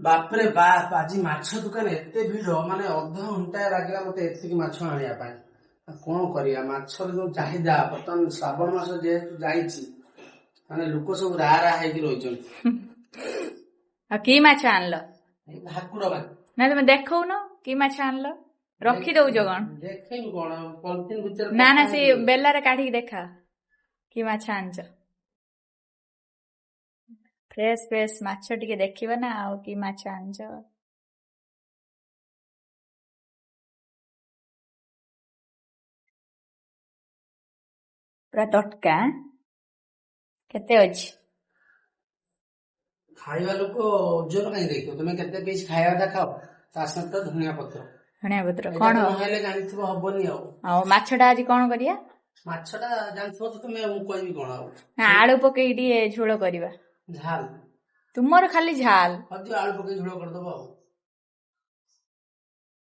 ବାପରେ ବାପ, ଆଜି ମାଛ ଦୋକାନ ଏତେ ଭିଡ, ମାନେ ଅଧଘଣ୍ଟା ଲାଗିଲା ମତେ ଏତିକି ମାଛ ଆଣିବା ପାଇଁ। ଆଉ କଣ କରିବା, ମାଛର ଯୋଉ ଚାହିଦା ବର୍ତ୍ତମାନ ଶ୍ରାବଣ ମାସ ଯେହେତୁ ଯାଇଛି, ମାନେ ଲୋକ ସବୁ ରା ରା ହେଇକି ରହିଛନ୍ତି। ଆଉ କି ମାଛ ଆଣିଲ? ଏଇ ଭାକୁର ମାଛ। ନା, ତମେ ଦେଖଉନ କି ମାଛ ଆଣିଲ, ରଖି ଦଉଛ କଣ? ଦେଖେଇବୁ କଣ, ପଲିଥିନ ଭିତରେ। ନା ନା, ପକା ସେ ହେଇଛି। ବେଲାରେ କାଢିକି ଦେଖା କି ମାଛ ଆଣିଛ। ଫ୍ରେଶ ଫ୍ରେଶ ମାଛ ଟିକେ ଦେଖିବା ନା ଆଉ କି ମାଛ ଆଣିଛ। ପୁରା ତଟକା ଆଁ? କେତେ ଅଛି? ଖାଇବା ଲୋକ ଓଜନ କାହିଁ ଦେଖିବ? ତମେ କେତେ ପିସ୍ ଖାଇବା କଥା ଖାଅ, ତା ସହିତ ଧନିଆ ପତ୍ର। ଧନିଆ ପତ୍ର। ଏଇଟା କଣ ତ ନହେଲେ ଜାଣିଥିବ ହବନି ଆଉ। ଆଉ ମାଛଟା ଆଜି କଣ କରିବା? ମାଛଟା ଜାଣିଥିବ ତ ତମେ, ମୁଁ କହିବି କଣ ଆଉ? ନା, ଆଳୁ ପକେଇକି ଟିକେ ଝୋଳ କରିବା। ଝାଲ। ତୁମର ଖାଲି ଝାଲ। ହଉ, ଆଳୁ ପକେଇ ଝୋଳ କରିଦବ ଆଉ।